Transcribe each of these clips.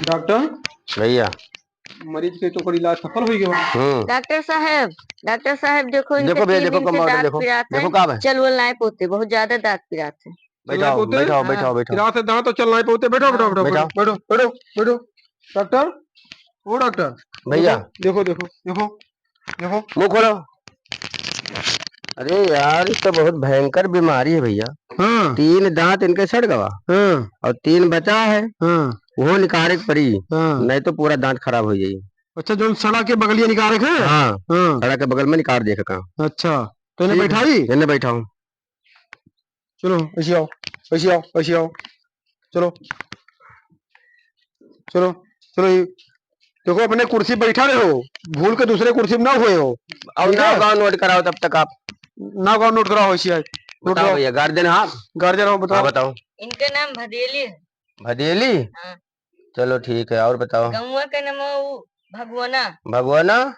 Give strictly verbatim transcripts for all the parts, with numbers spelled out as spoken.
डॉक्टर भैया। मरीज के तो ओकर इलाज सफल होइ गवा। हम्म। डॉक्टर साहब, डॉक्टर साहब, देखो, इनके देखो भैया, तीन देखो दिन से कमर दांत देखो, पिरात है। देखो का बा? चल वल नाई पउते, बहुत ज्यादा दांत पिरात है। बैठाओ, चल नाई पउते? बैठाओ, हाँ। बैठाओ, बैठाओ। पिरात है दांत तो चल नाई पउते। बैठो, बैठो, हाँ। बैठो, बैठो। बैठो, बैठो, बैठो। डॉक्टर, ओ डॉक्टर। भैया। देखो, देखो, देखो, देखो। मुंह खोलो। अरे यार, ई तो बहुत भयंकर बीमारी है भैया। हाँ। तीन दांत इनके सड़ गवा। हाँ। और तीन बचा है। हाँ। वो निकारे के पड़ी। हाँ। नहीं तो पूरा दांत खराब हो जाई। अच्छा, जौन सड़ा के बगलिया निकारे के? हाँ। हाँ। सड़ा के बगल में निकार दे का। अच्छा, तो इन्हें ठीक है। बैठाई? इन्हें बैठाओ। चलो, ऐसे आओ, ऐसे आओ, ऐसे आओ। चलो, चलो, चलो, ये देखो, अपने कुर्सी बैठा रहे हो, भूल के दूसरे कुर्सी में ना हुए हो। और ठीक है? नाव गाँव नोट कराओ तब तक आप। नाव गाँव नोट कराओ, ऐसे आए। नोट बताओ कराओ। भैया, गार्जियन हाँ? गार्जियन हो, बताओ। हाँ, बताओ। इनके नाम भदेली है। भदेली? हाँ। चलो ठीक है, और बताओ। गौवा के नाम वो भगवाना। भगवाना?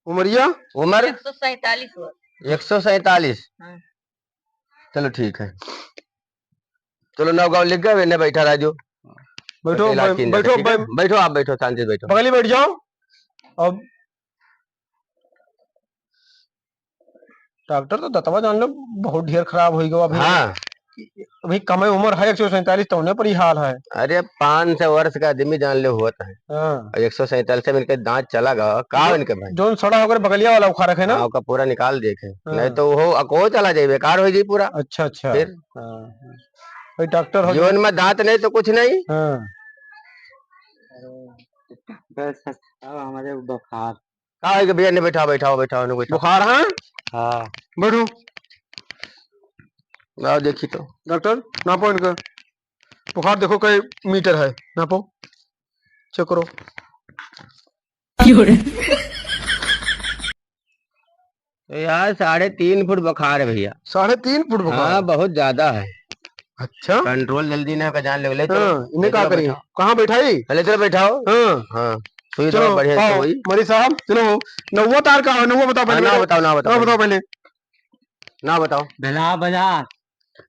उमरिया? उमर? एक सौ सैंतालीस वर्ष। एक सौ सैंतालीस? हाँ। चलो ठीक है। चलो, नाव गाँव लिख गए, इन्हें बैठा राजू। बैठो, इलाज बै-, की बैठो, ठीक है? बै-, बैठो, आप बैठो, शांति से बैठो। बगली बैठ जाओ। अब डॉक्टर तो दतवा जान लो, बहुत ढेर खराब होइ गवा अभी। हाँ। अभी कमे उमर है, एक सौ सैंतालीस, तौने पर ही हाल है। अरे, पाँच सौ वर्ष का आदमी जान लो होत है। हाँ। और एक सौ सैंतालीस में इनके दांत चला गवा, का जो, इनके भाई? जौन सड़ा होकर बगलिया वाला उखाड़ रखे ना? हाँ, ओका पूरा निकाल देखे। हाँ। नहीं तो वो अको चला जाई, बेकार हो जाई पूरा। अच्छा, अच्छा। फिर? हाँ। भाई डॉक्टर हो जीवन जाए। में दांत नहीं तो कुछ नहीं। हाँ। बस, अब हमारे बुखार। का है कि भैया, नहीं, बैठाओ, बैठाओ, बैठाओ, नहीं, बैठाओ। बुखार है? हाँ। बैठो। आओ, देखी तो। डॉक्टर, नापो इनका। बुखार देखो, कई मीटर है, नापो, चेक करो। क्यों रे? तो यार, साढ़े तीन फुट बुखार है भैया। साढ़े तीन फुट बुखार? हाँ, बहुत ज्यादा है। अच्छा। कंट्रोल जल्दी ना का जान ले, ले चलो। हाँ, इन्हें ले का चलो करिए? बैठाओ। कहाँ बैठाई? ले चलो बैठाओ। हाँ। हाँ, सुई चलो, दवा बढ़िया से आओ, होई। मरीज साहब, चलो। नौवा तार का है? नौवा बताओ हाँ, पहले, ना बेटा। बताओ, ना बताओ ना पहले। बताओ पहले। ना बताओ। भेल्हा बाजार।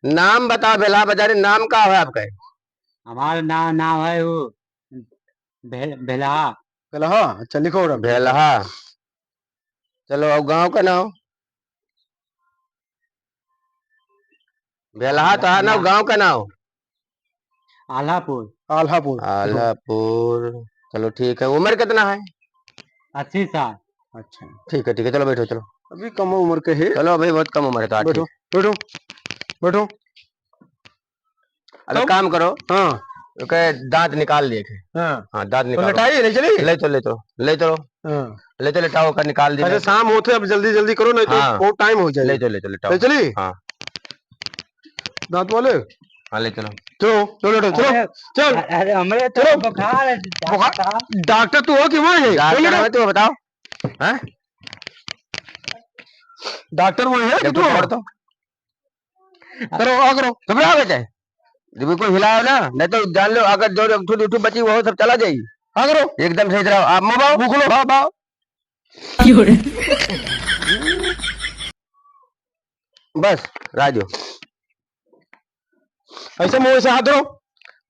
नाम बताओ, भेल्हा बाजार, नाम का है आपका? हमारा ना-, नाम है वो भे-, भेल्हा। भेल्हा, अच्छा, लिखो रख। भेल्हा। चलो, अब गाँव का नाम? भेल्हा तो है ना, आल्हा। गाँव का नाम? आल्हापुर। आल्हापुर। आल्हापुर। चलो, ठीक है। उमर कितना है? अस्सी साल। अच्छा। ठीक है, ठीक है, चलो बैठो, चलो। अभी कम उमर के है। चलो, अभी बहुत कम उमर है तो, हाँ, बैठो, ठीक। बैठो, बैठो। अब एक तब? काम करो। हाँ। ओके, दांत निकाल लिए थे। हाँ। हाँ, दांत तो निकालो। लेटाइए, ले चली? ले चलो, ले चलो, ले चलो। हाँ। ले चलो, लेटाओ, ओकर निकाल दी। अच्छा, शाम होते, अब जल्दी, जल्दी करो, नहीं तो हाँ। बहुत टाइम हो जाए। ले चलो, ले चलो, लेटाओ। ले चली? हाँ। दांत वाले? हाँ, ले चलो। चलो, चलो, लेटो, चलो। अरे, चल। अरे, हमरे तो चलो। बुखार है, बुखार? डॉक्टर। डॉक्टर तू हो कि वहाँ है? डॉक्टर चलो, है, लेटो। तू बताओ। हाँ? डॉक्टर वहाँ है कि देखो, तू हो? और तो। करो, आ करो। घबराओ मत। जब कोई हिलाओ ना, नहीं तो जान लो, अगर जो एक ठो, दू ठो बची, वो सब चला जाई। आ करो। एकदम सही तरह, आप मुंह बाओ। मुंह खोलो। बाओ, बाओ। क्यों रे? बस, राजू। ऐसे मुंह, ऐसे हाथ धरो।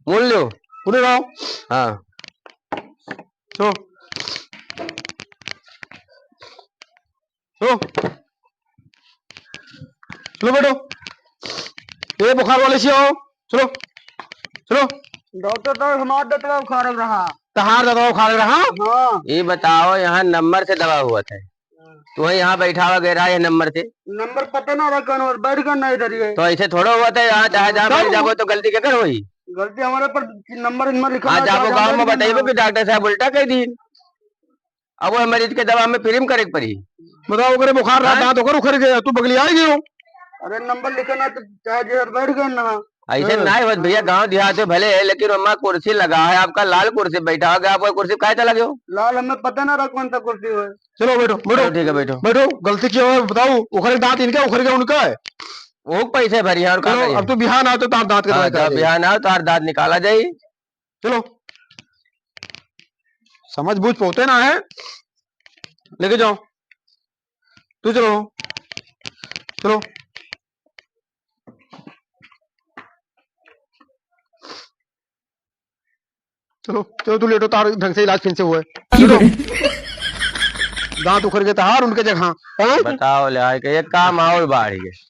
मुड़ लो। पूरे रहो। हाँ। सो। चलो। चलो बैठो। ये बुखार वाले से आओ। चलो। चलो। डॉक्टर साहब, हमार दतवा उखाड़ल रहा। तहार दतवा उखाड़ल रहा? हाँ। ये बताओ, यहाँ नंबर से दवा हुआ था? हाँ। तू यहाँ बैठा हुआ गैरा है नंबर से? नंबर पता ना रहा कौन और बैठ गया ना इधर ये। तो ऐसे थोड़ा हुआ था, यहाँ चाहे जहाँ तब बैठ जाओ तो गलती केकर होई? गलती हमारे पर, नंबर इनमें लिखा हाँ, ना, जाबो चाहे गाँव में जहाँ बताइबो ना। कि डॉक्टर साहब उल्टा कह दी। अब वो मरीज के दवा में free में करे के पड़ी। बताओ, ओकरे बुखार रहा, हाँ? दांत ओकर उखड़ गया, तू बगलियाई गयो। अरे, नंबर लिखा ना तो चाहे जहर बैठ गया ना। ऐसे हाँ। ना होत भैया, गांव देहात में भले है, लेकिन ओमा कुर्सी लगा है, आपका लाल कुर्सी बैठा हो गया, आप वो कुर्सी काहे चला गयो? लाल हमें पता ना रहा कौन सा कुर्सी है। चलो बैठो, बैठो। चलो ठीक है, बैठो। बैठो, गलती क्या है बताओ, उखड़ के दांत इनका, उखड़ गया उनका है। वो पैसे भरी है और का हाँ, करिए? अब तू बिहान आओ तो तार दांत के हाँ, दवाई करा जब दे। बिहान आओ, तार दांत निकाला जाई। चलो, समझ बूझ पौते ना है, लेके जाओ, तू चलो, चलो, चलो, चलो, तू लेटो, तार ढंग से इलाज फिर से हुआ है। लेटो। दांत उखड़ गए तहार उनके जगह, हाँ? बताओ ले, आए के एक काम और बाढ़ गए।